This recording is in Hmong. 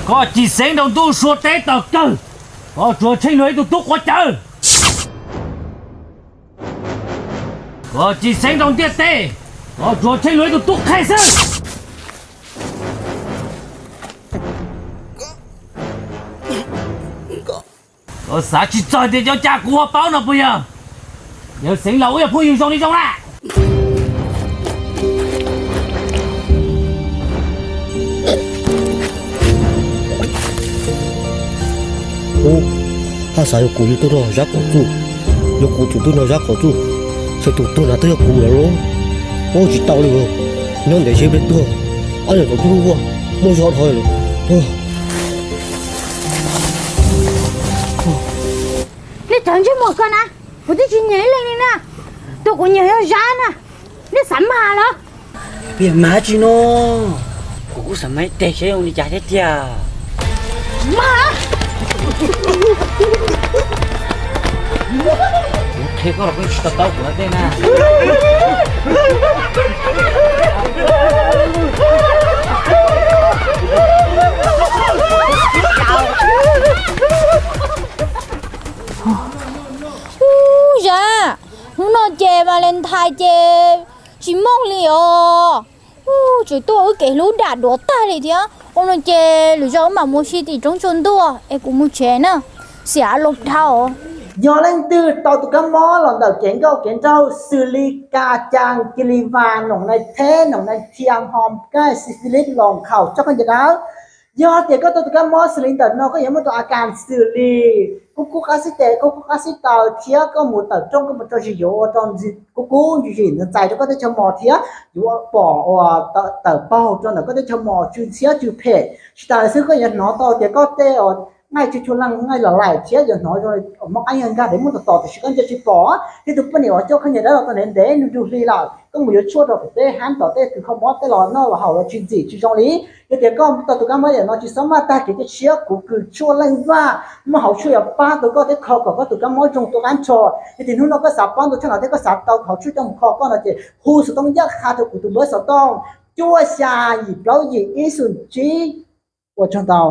Koj tsis xeev rau ntuj suav teb tom kawg, koj tsuas tsheej luag ib tug tub quav cawv. Koj tsis xeev rau ntiaj teb, koj tsuas tsheej luag ib tug tub qhe xwb. Koj xav tsis txog tias cov caj kuv ho paub no puas yog? Yawg Xeev Laus wb yog phooj ywg zoo li zoo na. Ub, haj xav yog kuv yuav tuaj nrog Zab kom txuj, yog kuv tseem tuaj nrog Zab kom txuj, ces tus tuag na twb yog kuv lawm lauj. Ub, tsis tau li, nyob ntev zeb peb tuag, ob niam txiv twb ua muaj zog dhau lawm. Nej tsov ntsej muag ko na, kuv twb tsis nyiam ib leej li na, tus kuv nyiam yog Zab na, nej xav mag los? Peb mag tsis no, kuv kuj xav mag ib teg seb zoo li cas thiab tiag. Mag, qhia koj los koj tsis to taub kuv tej na. Ub, Zab, hnub no ces Valentine ces tsis mooj li os. Ub, tseem tuaj wb kev hlub dam duav tag li thiab. Ua no ces lwm zaus wb mam mus si tim roob tsua ntuj es kuv mus tsev na, xiam loo dhau. Yog leej twg tau tus kab mob los ntawm kev nkauj kev nraug xws li Ka Cas, Cia Li Vas, Noom Nai Theb, Noom Nai Thiam, Hom Kaij, Syphilis, Loos Khaum, Tsob Khaub Ncaws Dawb, yog tias koj tau tus kab mob xws li ntawm no koj yuav muaj tus a kas xws li kub kub qab xib tes, kub kub qab xib taw thiab koj mus tawm rooj koj mus rau zis yuav ua rau ntxim kub kub ntsim ntxim ntxais rau koj teb chaws mos thiab yuav pom uas tawm paug rau ntawm koj teb chaws mos tsw ntxhiab tsw phem. Tsis tas li xwb koj yuav hnov tau tias koj tej nqaij tsw tshua leej nqaij los laim thiab yuav hnov zoo mob qab yag nkag dev muaj tos tos tiam sis koj nco tsis pom. Thiab tus poj niam uas coj khaub ncaws dawb los tau ntev ntev nug nrug hli lawm, koj mus yuav tshuaj rau pem teb hab tom tej kws kho mob tej los noj los haus los tsis ntxim tsis zoo li. Yog tias koj tau tus kab mob yam no tsis txhob maj tag kev cia siab, kuv kws tshuaj Leej Vaj muaj hauv tshuaj yuav pab tau koj thiab kho kom koj tus kab mob zoo tu qab nrho. Yog tias hnub no koj xav paub ntau tshaj no thiab koj xav tau hauv tshuaj coj mus kho koj no ces hu xov tooj ncaj qha rau kuv tus npawb xov tooj cuaj xya yim plaub yim ib xoom tsib. Ua tsaug ntau.